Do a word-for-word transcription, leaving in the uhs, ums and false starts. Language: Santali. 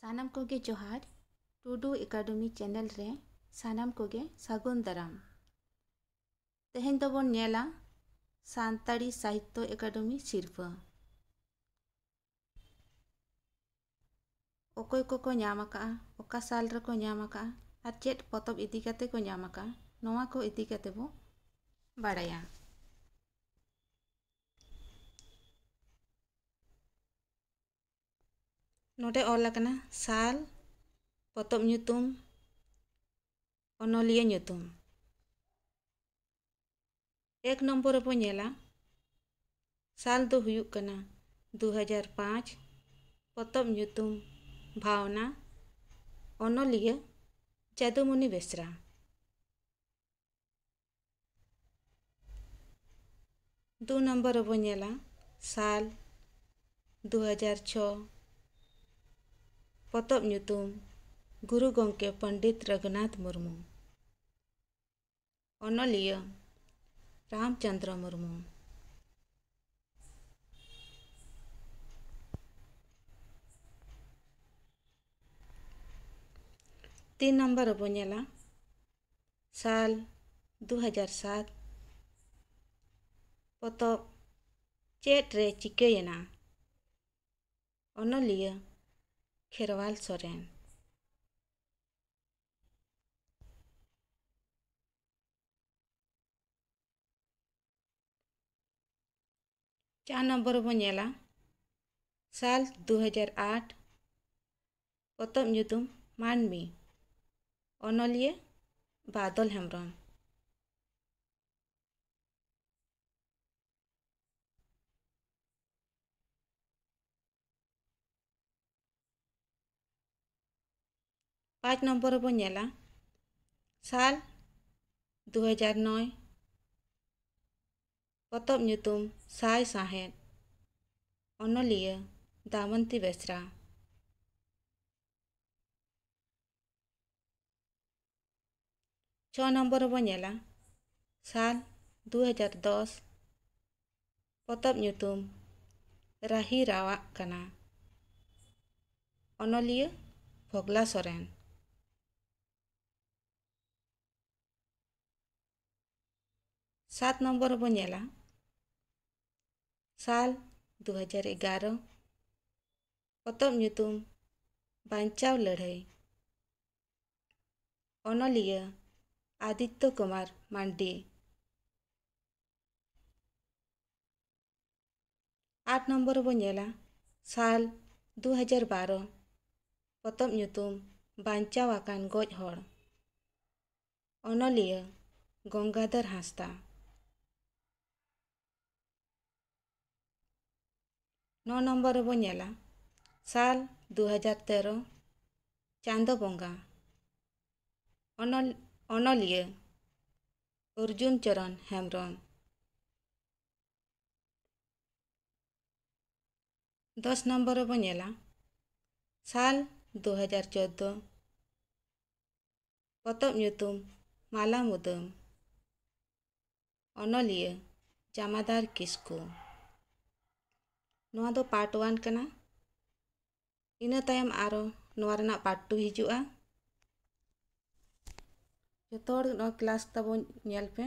ᱥᱟᱱᱟᱢ ᱠᱚᱜᱮ ᱡᱚᱦᱟᱨ᱾ ᱴᱩᱰᱩ ᱮᱠᱟᱰᱮᱢᱤ ᱪᱮᱱᱮᱞ ᱨᱮ ᱥᱟᱱᱟᱢ ᱠᱚᱜᱮ ᱥᱟᱹᱜᱩᱱ ᱫᱟᱨᱟᱢ᱾ ᱛᱮᱦᱮᱧ ᱫᱚᱵᱚᱱ ᱧᱮᱞᱟ ᱥᱟᱱᱛᱟᱲᱤ ᱥᱟᱦᱤᱛᱛᱚ ᱮᱠᱟᱰᱮᱢᱤ ᱥᱤᱨᱯᱷᱟᱹ᱾ ᱚᱠᱚᱭ ᱠᱚᱠᱚ ᱧᱟᱢ ᱟᱠᱟᱫᱼᱟ, ᱚᱠᱟ ᱥᱟᱞ ᱨᱮᱠᱚ ᱧᱟᱢ ᱟᱠᱟᱫᱼᱟ, ᱟᱨ ᱪᱮᱫ ᱯᱚᱛᱚᱵ ᱤᱫᱤ ᱠᱟᱛᱮ ᱠᱚ ᱧᱟᱢ ᱟᱠᱟᱫᱼᱟ, ᱱᱚᱣᱟ ᱠᱚ ᱤᱫᱤ ᱠᱟᱛᱮ ᱵᱚ ᱵᱟᱲᱟᱭᱟ᱾ ᱱᱚᱰᱮ ᱚᱞ ᱟᱠᱟᱱᱟ ᱥᱟᱞ, ᱯᱚᱛᱚᱵ ᱧᱩᱛᱩᱢ, ᱚᱱᱚᱞᱤᱭᱟᱹ ᱧᱩᱛᱩᱢ᱾ ᱮᱠ ᱱᱚᱢᱵᱚᱨ ᱨᱮᱵᱚ ᱧᱮᱞᱟ, ᱥᱟᱞ ᱫᱚ ᱦᱩᱭᱩᱜ ᱠᱟᱱᱟ ᱫᱩ ᱦᱟᱡᱟᱨ ᱯᱟᱸᱪ, ᱯᱚᱛᱚᱵ ᱧᱩᱛᱩᱢ ᱵᱷᱟᱣᱱᱟ, ᱚᱱᱚᱞᱤᱭᱟᱹ ᱡᱟᱫᱩᱢᱚᱱᱤ ᱵᱮᱥᱨᱟ᱾ ᱫᱩ ᱱᱚᱢᱵᱚᱨ ᱨᱮᱵᱚ ᱧᱮᱞᱟ ᱥᱟᱞ ᱫᱩ ᱦᱟᱡᱟᱨ ᱪᱷᱚ, ᱯᱚᱛᱚᱵ ᱧᱩᱛᱩᱢ ᱜᱩᱨᱩ ᱜᱚᱢᱠᱮ ᱯᱚᱱᱰᱤᱛ ᱨᱚᱜᱷᱩᱱᱟᱛᱷ ᱢᱩᱨᱢᱩ, ᱚᱱᱚᱞᱤᱭᱟᱹ ᱨᱟᱢᱪᱚᱸᱫᱽᱨᱚ ᱢᱩᱨᱢᱩ᱾ ᱛᱤᱱ ᱱᱚᱢᱵᱚᱨ ᱨᱮᱵᱚ ᱧᱮᱞᱟ ᱥᱟᱞ ᱫᱩ ᱦᱟᱡᱟᱨ ᱥᱟᱛ, ᱯᱚᱛᱚᱵ ᱪᱮᱫ ᱨᱮ ᱪᱤᱠᱟᱹᱭᱮᱱᱟ, ᱚᱱᱚᱞᱤᱭᱟᱹ ᱠᱷᱮᱨᱣᱟᱞ ᱥᱚᱨᱮᱱ᱾ ᱪᱟᱨ ᱱᱚᱢᱵᱚᱨ ᱨᱮᱵᱚᱱ ᱧᱮᱞᱟ ᱥᱟᱞ ᱫᱩ ᱦᱟᱡᱟᱨ ᱟᱴ, ᱯᱚᱛᱚᱵ ᱧᱩᱛᱩᱢ ᱢᱟᱹᱱᱢᱤ, ᱚᱱᱚᱞᱤᱭᱟᱹ ᱵᱟᱫᱚᱞ ᱦᱮᱢᱵᱨᱚᱢ᱾ ᱯᱟᱸᱪ ᱱᱚᱢᱵᱚᱨ ᱨᱮᱵᱚᱱ ᱧᱮᱞᱟ ᱥᱟᱞ ᱫᱩ ᱦᱟᱡᱟᱨ ᱱᱚᱭ, ᱯᱚᱛᱚᱵ ᱧᱩᱛᱩᱢ ᱥᱟᱭ ᱥᱟᱶᱦᱮᱫ, ᱚᱱᱚᱞᱤᱭᱟᱹ ᱫᱟᱢᱚᱱᱛᱤ ᱵᱮᱥᱨᱟ᱾ ᱪᱷᱚ ᱱᱚᱢᱵᱚᱨ ᱨᱮᱵᱚᱱ ᱧᱮᱞᱟ ᱥᱟᱞ ᱫᱩ ᱦᱟᱡᱟᱨ ᱫᱚᱥ, ᱯᱚᱛᱚᱵ ᱧᱩᱛᱩᱢ ᱨᱟᱦᱤ ᱨᱟᱣᱟᱜ ᱠᱟᱱᱟ, ᱚᱱᱚᱞᱤᱭᱟᱹ ᱯᱷᱚᱜᱽᱞᱟ ᱥᱚᱨᱮᱱ᱾ ᱥᱟᱛ ᱱᱚᱢᱵᱚᱨ ᱨᱮᱵᱚ ᱧᱮᱞᱟ ᱥᱟᱞ ᱫᱩ ᱦᱟᱡᱟᱨ ᱮᱜᱟᱨᱚ, ᱯᱚᱛᱚᱵ ᱧᱩᱛᱩᱢ ᱵᱟᱧᱪᱟᱣ ᱞᱟᱹᱲᱦᱟᱹᱭ, ᱚᱱᱚᱞᱤᱭᱟᱹ ᱟᱫᱤᱛᱛᱚ ᱠᱩᱢᱟᱨ ᱢᱟᱱᱰᱤ᱾ ᱟᱴ ᱱᱚᱢᱵᱚᱨ ᱨᱮᱵᱚ ᱧᱮᱞᱟ ᱥᱟᱞ ᱫᱩ ᱦᱟᱡᱟᱨ ᱵᱟᱨᱚ, ᱯᱚᱛᱚᱵ ᱧᱩᱛᱩᱢ ᱵᱟᱧᱪᱟᱣ ᱟᱠᱟᱱ ᱜᱚᱡ ᱦᱚᱲ, ᱚᱱᱚᱞᱤᱭᱟᱹ ᱜᱚᱝᱜᱟᱫᱷᱚᱨ ᱦᱟᱸᱥᱫᱟ᱾ ᱱᱚ ᱱᱚᱢᱵᱚᱨ ᱨᱮᱵᱚ ᱧᱮᱞᱟ ᱥᱟᱞ ᱫᱩ ᱦᱟᱡᱟᱨ ᱛᱮᱨᱚ, ᱪᱟᱸᱫᱚ ᱵᱚᱸᱜᱟ, ᱚᱱᱚᱞ-, ᱚᱱᱚᱞᱤᱭᱟᱹ ᱚᱨᱡᱩᱱ ᱪᱚᱨᱚᱱ ᱦᱮᱢᱵᱨᱚᱢ᱾ ᱫᱚᱥ ᱱᱚᱢᱵᱚᱨ ᱨᱮᱵᱚ ᱧᱮᱞᱟ ᱥᱟᱞ ᱫᱩ ᱦᱟᱡᱟᱨ ᱪᱳᱫᱫᱳ, ᱯᱚᱛᱚᱵ ᱧᱩᱛᱩᱢ ᱢᱟᱞᱟ ᱢᱩᱫᱟᱹᱢ, ᱚᱱᱚᱞᱤᱭᱟᱹ ᱡᱟᱢᱟᱫᱟᱨ ᱠᱤᱥᱠᱩ᱾ ᱱᱚᱣᱟ ᱫᱚ ᱯᱟᱨᱴ ᱳᱣᱟᱱ ᱠᱟᱱᱟ᱾ ᱤᱱᱟᱹ ᱛᱟᱭᱚᱢ ᱟᱨᱚ ᱱᱚᱣᱟ ᱨᱮᱱᱟᱜ ᱯᱟᱨᱴ ᱴᱩ ᱦᱤᱡᱩᱜᱼᱟ᱾ ᱡᱚᱛᱚ ᱦᱚᱲ ᱱᱚᱣᱟ ᱠᱞᱟᱥ ᱛᱟᱵᱚᱱ ᱧᱮᱞ ᱯᱮ᱾